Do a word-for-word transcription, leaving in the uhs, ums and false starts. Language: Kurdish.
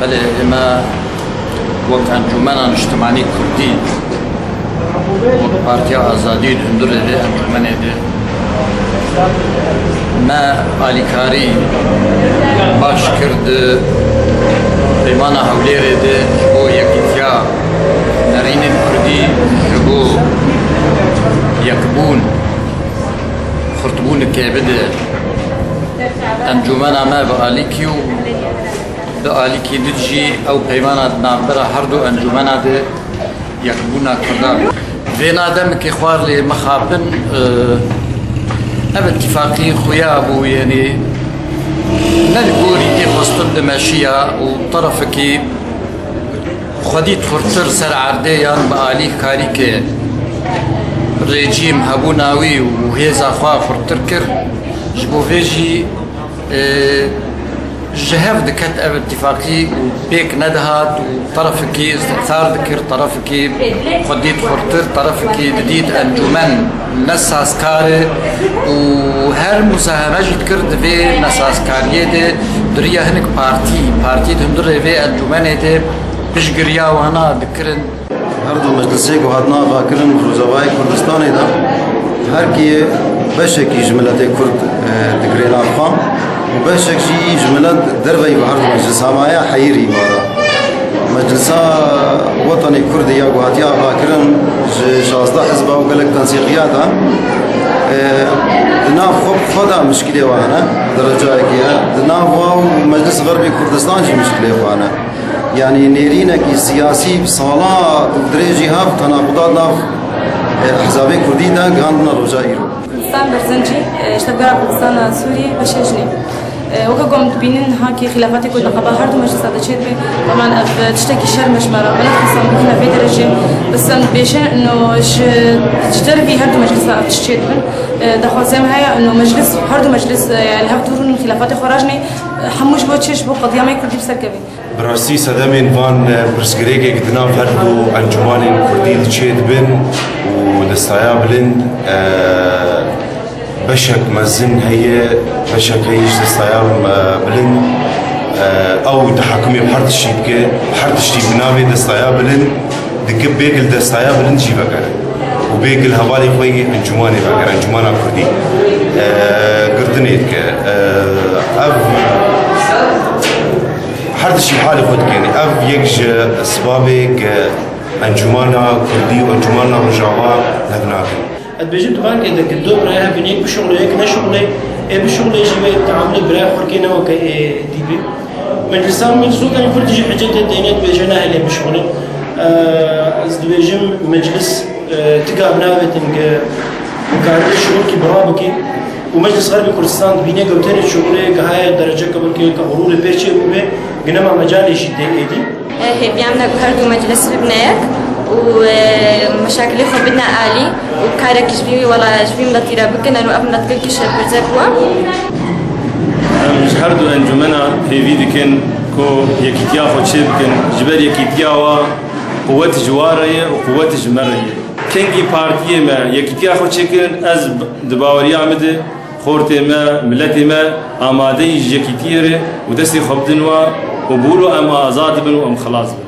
Belê, ême wek Encûmena Niştimanî Kurdî, wek Partiya Azadî di hundirê vê encûmenê de me alîkarî baş kir di Peymana Hewlêrê de ji bo yekîtiya nerînên Kurdî, ji bo yekbûn, xurtbûnekê bide encûmena me bi alîkî û bi alîkî din jî ew peymana di navbera her du encûmena de yekbûna Kurdan. Vêna demekê xwar lê mixapin, e, ev îtîfaqî xuya bû, yanî ne li gorî tê xwestin dimeşiya û terefekî xwedî xurtir ser erdê yan bi alî karîkê rejîm hebûna wî û hêza xwe xurtir kir. Ji bo vê jî, e, ji hev diket ev îtîfaqî û pêk nedihat û terefekî îstîhsar dikir, terefekî xwedî xurtir, terefekî didît encûmen ne sazkar e û her musaheme jî dikir di vê nesazkariyê de di riya hinek partî, partî di hundirê vê encûmenê de piştgiriya wana dikirin. Her du meclisê ku hatine avakirin Rojavayê Kurdistanê de, her kê beşekî ji miletê Kurd, e, digirê nav xwe û beşek jî ji milet derveyî bi her du meclisa maye, heyirî wara. Meclisa Wetanê Kurdî ya ku hatiye avakirin ji şazdeh hizba û gelek tensîqiya de, e, di nav xwe bi xwe de mişkilê wan hene, derecayekî ye. Di nav wa û Meclis Xerbî Kurdistan jî mişkilê xwe hene. Yanî nêrînekî siyasî bi sala û dirêjî hev tenaqudat nav, e, ehzabê kurdî de gihandina roja îro. Kurdistan Berzencî, e, ji Tevgera Kurdistana Sûriyê beşê jinê. E, weke ku em dibînin, niha kî xîlafatê ku di nexaba her du meclisa de çêdibe, heman ev, e, tiştekî şerm e ji me re. Me nexwestan bigihîne vê derecê. Bes em dibêjin, ino ji, ji dervî her du meclisa ev tişt çêdibin. E, daxwazê me heye, ino meclis, her du meclis, e, li hev dûr in, xîlafatê xwe rajinê, e, hemû ji bo çi? Ji bo qediya me kurdî bi ser keve. Bi rastî sedemên van, e, pirsgirêkê ku di nav her du encûmanên kurdî de çêdibin û destaya bilind, e, beşek mezin heye, beşek heye ji destaya, e, bilind, e, ew tehekimê bi her tiştî dike, her tiştî bi navê destaya bilind dike, bêk li destaya bilind jî vegere û bêk li hevalê xwe yê encûmanê vegere, encûmana kurdî, e, girtinê dike. E, ev Her tiştî halê xwe dikenî. Ev yek ji sibabê ku encûmana kurdî û encûmana rojava lev nakin. Ez dibêjim di bankê de ku du birayê hebin, yek bişuxile, yek neşuxile, ê bişuxile jî wê teamulê birayê xwe dike, ne weke ê dî be. Meclisa min, Sultanê Kurdî jî hicetê têne dibêje nehêle bişuxile. Ez dibêjim meclis, e, tika binavêtin ku bikaribe şuxulkî bira bike. Û Meclis Xerbî Kurdistan dibîne ku tenê şuxulê gihaye dereceke weke ku xurûrê pê çêbûbe, ku nema mecalê jî tê êdî. Hêviya min e ku her du meclis bibine yek û, e, meşakilê xwe bidine alî û karekî ji vî wela ji vî miletî re bikin, eno ev milet gelkî şerpirzek bû. Em ji her du encûmena hêvî dikin ku yekîtiya xwe çêbikin. Ji ber yekîtiya wa quwet ji wa re ye û quwet ji me re ye. Kengî partiyê me yekîtiya xwe çêkirin, ez di baweriya min de xortê me, miletê me amadeyî ji yekîtiyê re û destê xwe bidin wa û bi wilo em azad bin û em xilas bin.